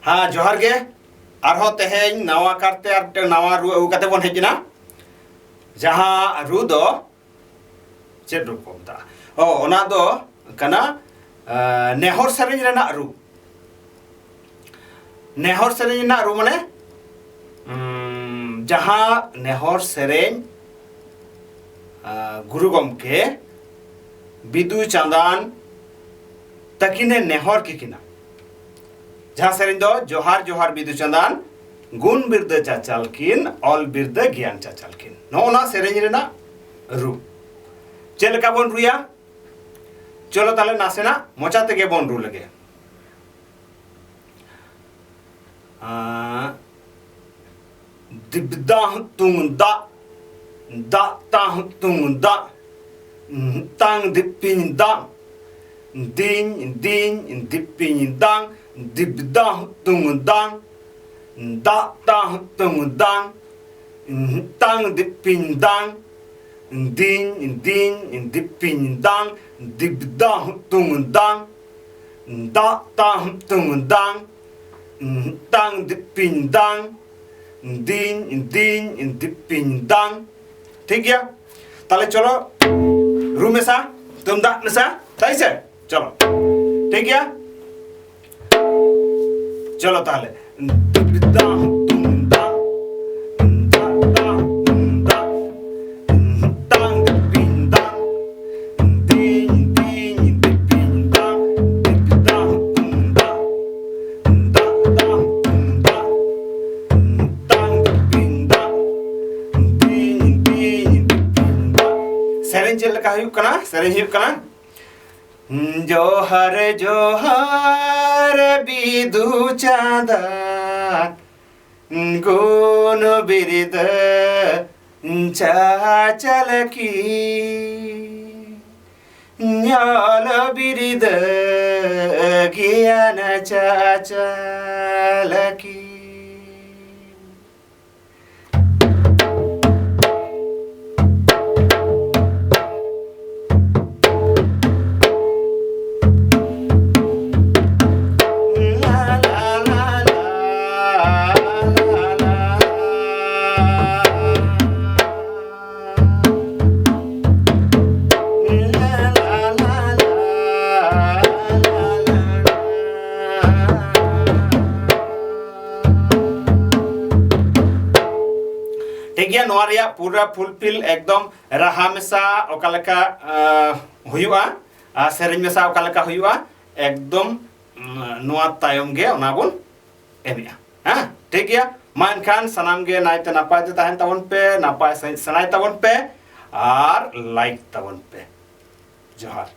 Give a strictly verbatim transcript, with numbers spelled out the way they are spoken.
ᱦᱮᱸ, ᱡᱚᱦᱟᱨ ᱜᱮ᱾ ᱟᱨᱦᱚᱸ ᱛᱮᱦᱮᱧ ᱱᱟᱣᱟ ᱠᱟᱨᱛᱮ ᱟᱨ ᱢᱤᱫᱴᱟᱝ ᱱᱟᱣᱟ ᱨᱩ ᱟᱹᱜᱩ ᱠᱟᱛᱮ ᱵᱚᱱ ᱦᱮᱡ ᱮᱱᱟ᱾ ᱡᱟᱦᱟᱸ ᱨᱩ ᱫᱚ ᱪᱮᱫ ᱨᱩ ᱠᱚ ᱢᱮᱛᱟᱜᱼᱟ? ᱚ, ᱚᱱᱟ ᱫᱚ ᱠᱟᱱᱟ, ᱟ, ᱱᱮᱦᱚᱨ ᱥᱮᱨᱮᱧ ᱨᱮᱱᱟᱜ ᱨᱩ᱾ ᱱᱮᱦᱚᱨ ᱥᱮᱨᱮᱧ ᱨᱮᱱᱟᱜ ᱨᱩ ᱢᱟᱱᱮ, ᱩᱢ, ᱡᱟᱦᱟᱸ ᱱᱮᱦᱚᱨ ᱥᱮᱨᱮᱧ, ᱟ, ᱜᱩᱨᱩ ᱜᱚᱢᱠᱮ ᱵᱤᱫᱩ ᱪᱟᱸᱫᱟᱱ ᱛᱟᱹᱠᱤᱱᱮ ᱱᱮᱦᱚᱨ ᱠᱤᱠᱤᱱᱟ᱾ ᱡᱟᱦᱟᱸ ᱥᱮᱨᱮᱧ ᱫᱚ ᱡᱚᱦᱟᱨ ᱡᱚᱦᱟᱨ ᱵᱤᱫᱩ ᱪᱟᱸᱫᱟᱱ, ᱜᱩᱱ ᱵᱤᱨᱫᱟᱹ ᱪᱟᱪᱟᱞ ᱠᱤᱱ, ᱚᱞ ᱵᱤᱨᱫᱟᱹ ᱜᱮᱭᱟᱱ ᱪᱟᱪᱟᱞ ᱠᱤᱱ᱾ ᱱᱚᱜᱼᱚ ᱱᱟ ᱥᱮᱨᱮᱧ ᱨᱮᱱᱟᱜ ᱨᱩ᱾ ᱪᱮᱫ ᱞᱮᱠᱟ ᱵᱚᱱ ᱨᱩᱭᱟ? ᱪᱚᱞᱚ ᱛᱟᱦᱞᱮ ᱱᱟᱥᱮᱱᱟᱜ ᱢᱚᱪᱟ ᱛᱮᱜᱮ ᱵᱚᱱ ᱨᱩ ᱞᱮᱜᱮ᱾ ᱟᱸ, ᱫᱤᱵᱫᱟ ᱦᱩᱛᱩᱝ ᱫᱟᱜ, ᱫᱟᱜ ᱛᱟ ᱦᱩᱛᱩᱝ ᱫᱟᱜ, ᱛᱟᱝ ᱫᱤᱯᱤᱧ ᱫᱟᱜ, ᱫᱤᱧ ᱫᱤᱧ ᱫᱤᱯᱤᱧ ᱫᱟᱝ, ᱫᱤᱵᱫᱟ ᱦᱩᱛᱩᱝ ᱫᱟᱝ, ᱫᱟᱜ ᱛᱟ ᱦᱩᱛᱩᱝ ᱫᱟᱝ, ᱛᱟᱝ ᱫᱤᱯᱤᱧ ᱫᱟᱝ, ᱫᱤᱧ ᱫᱤᱧ ᱫᱤᱯᱤᱧ ᱫᱟᱝ, ᱫᱤᱵᱫᱟ ᱦᱩᱛᱩᱝ ᱫᱟᱝ, ᱫᱟᱜ ᱛᱟ ᱦᱩᱛᱩᱝ ᱫᱟᱝ, ᱛᱟᱝ ᱫᱤᱯᱤᱧ ᱫᱟᱝ, ᱫᱤᱧ ᱫᱤᱧ ᱫᱤᱯᱤᱧ ᱫᱟᱝ᱾ ᱴᱷᱤᱠ ᱜᱮᱭᱟ? ᱛᱟᱦᱞᱮ ᱪᱚᱞᱚ ᱨᱩ ᱢᱮᱥᱟ, ᱛᱩᱢᱫᱟᱜ ᱢᱮᱥᱟ, ᱛᱟᱭ ᱥᱮ? ᱪᱚᱞᱚ, ᱴᱷᱤᱠ ᱜᱮᱭᱟ? ᱪᱚᱞᱚ ᱛᱟᱦᱞᱮ᱾ ᱫᱤᱯᱤᱫᱟᱝ ᱛᱩᱢᱫᱟᱜ, ᱫᱟᱜ ᱫᱟᱝ ᱛᱩᱢᱫᱟᱜ, ᱫᱟᱝ ᱫᱤᱯᱤᱱ ᱫᱟᱝ, ᱫᱤᱧ ᱫᱤᱧ ᱫᱤᱯᱤᱱ ᱫᱟᱝ, ᱫᱤᱯᱤᱫᱟᱝ ᱛᱩᱢᱫᱟᱜ, ᱫᱟᱜ ᱫᱟᱝ ᱛᱩᱢᱫᱟᱜ, ᱫᱟᱝ ᱫᱤᱯᱤᱱ ᱫᱟᱝ, ᱫᱤᱧ ᱫᱤᱧ ᱫᱤᱯᱤᱱ ᱫᱟᱝ᱾ ᱥᱮᱨᱮᱧ ᱪᱮᱫ ᱞᱮᱠᱟ ᱦᱩᱭᱩᱜ ᱠᱟᱱᱟ? ᱥᱮᱨᱮᱧ ᱦᱩᱭᱩᱜ ᱠᱟᱱᱟ, ᱡᱚᱦᱟᱨ ᱡᱚᱦᱟᱨ ᱵᱤᱫᱩ ᱪᱟᱸᱫᱟᱱ, ᱜᱩᱱ ᱵᱤᱨᱫᱟᱹ ᱪᱟᱪᱟᱞ ᱠᱤᱱ, ᱚᱞ ᱵᱤᱨᱫᱟᱹ ᱜᱮᱭᱟᱱ ᱪᱟᱪᱟᱞ ᱠᱤᱱ᱾ ᱱᱚᱣᱟ ᱨᱮᱭᱟᱜ ᱯᱩᱨᱟᱹ ᱯᱷᱩᱞᱯᱷᱤᱞ ᱮᱠᱫᱚᱢ ᱨᱟᱦᱟ ᱢᱮᱥᱟ ᱚᱠᱟ ᱞᱮᱠᱟ ᱦᱩᱭᱩᱜᱼᱟ ᱟᱨ ᱥᱮᱨᱮᱧ ᱢᱮᱥᱟ ᱚᱠᱟ ᱞᱮᱠᱟ ᱦᱩᱭᱩᱜᱼᱟ, ᱮᱠᱫᱚᱢ ᱱᱚᱣᱟ ᱛᱟᱭᱚᱢ ᱜᱮ ᱚᱱᱟ ᱵᱚᱱ ᱮᱢᱮᱜᱼᱟ᱾ ᱦᱮᱸ, ᱴᱷᱤᱠ ᱜᱮᱭᱟ᱾ ᱢᱟ ᱮᱱᱠᱷᱟᱱ ᱥᱟᱱᱟᱢ ᱜᱮ ᱱᱟᱭᱛᱮ ᱱᱟᱯᱟᱭ ᱛᱮ ᱛᱟᱦᱮᱱ ᱛᱟᱵᱚᱱ ᱯᱮ, ᱱᱟᱯᱟᱭ ᱥᱟᱺᱦᱤᱡ ᱥᱮᱬᱟᱭ ᱛᱟᱵᱚᱱ ᱯᱮ ᱟᱨ ᱞᱟᱭᱤᱠ ᱛᱟᱵᱚᱱ ᱯᱮ᱾ ᱡᱚᱦᱟᱨ᱾